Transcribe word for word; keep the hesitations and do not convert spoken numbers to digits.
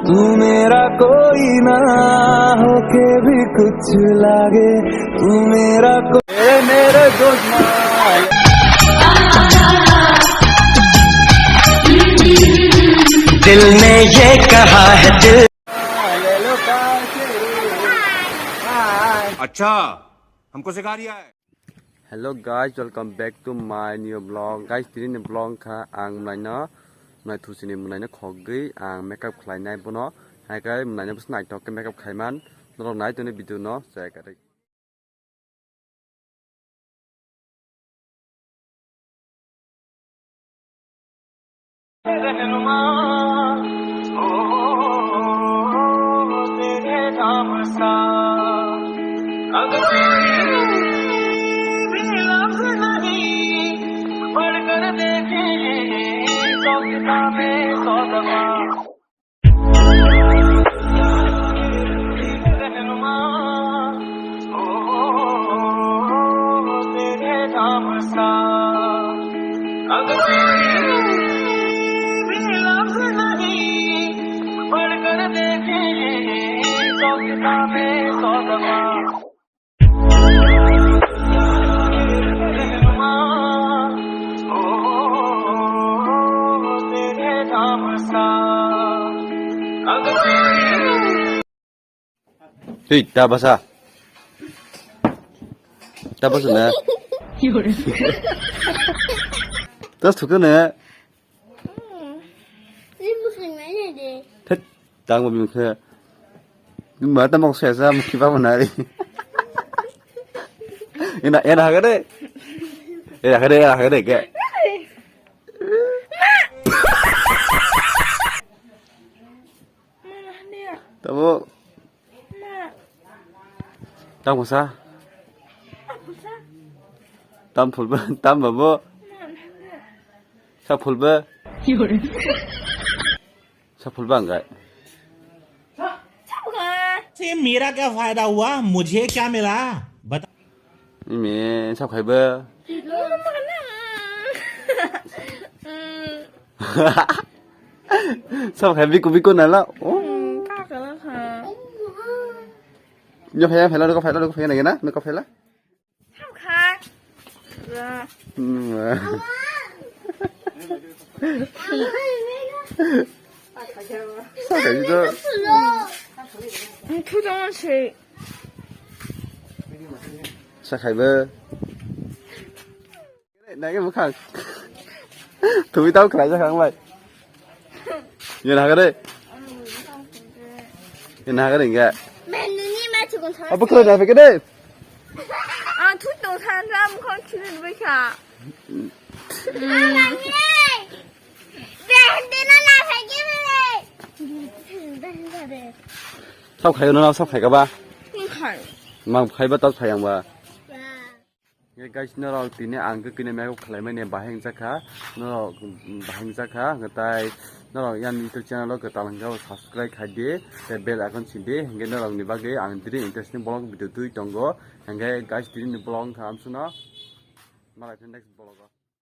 तू मेरा कोई ना होके भी कुछ लागे, तू मेरा को-, ए मेरे दोस्त ना। दिल ने ये कहा है, दिल। अच्छा, हमको सिखा रिया है। Hello guys, welcome back to my new vlog. Guys, tini ni vlog kha ang mwnai no, mwnai thusi ni mwnai no khogwi ang makeup khlai nai bono. Hai kai mwnai no bwswk naithok khe makeup khai man. Norok nai toni video no chaya kwrwi. रहनुमा, ओ, तेरे नाम सा, अगर कोई भी लफ्ज़ नहीं पढ़कर देखे, तो किताबें सौ दफ़ा। Hei, ta basa. Ta basa na. Tas thuk na. Ini musuh mana deh? Thet, tang mo bimkhe. Bima ta mok sesa mukhi ba mana ri. Ina, ina hagade. Ina hagade, ina hagade ke. Tamo. Tamo sa. Tam phulba, tam babo. Sa phulba. Sa phulba angkai. से मेरा क्या फायदा हुआ, मुझे क्या मिला, बता। Imi, sab khai ba? Sab khai biko biko nala. Oh. Nyo phai phai la, nyo phai la, nyo phai na gena, nyo phai la. Sab khai. Hmm. Sab khai to. Thu dong se. Sa khai bo. Nai ke bukhang. Thumi tau khlai jak ang bai. Yen hagre. Yen hagre enggak. Menuni ma chukun thang. Apa khlai na peke de? Ah, thu tong than ram khon khini bai kha. Sab khai no, sab khai ka ba? Khai. Mang khai ba, tas khai ang ba. Ye guys, norok tini ang khe kini makeup khlai mani bahai wngjakha, norok bahai wngjakha, hwnkhe tai norok yang YouTube channel o kwtal hwnkhe bo subscribe khai di, tei bell icon sidi, hwnkhe norok ni bagwi ang tini interesting vlog video twi tongo, hwnkhe guys tini ni vlog wngkha amswkno, malai khe next vlog o.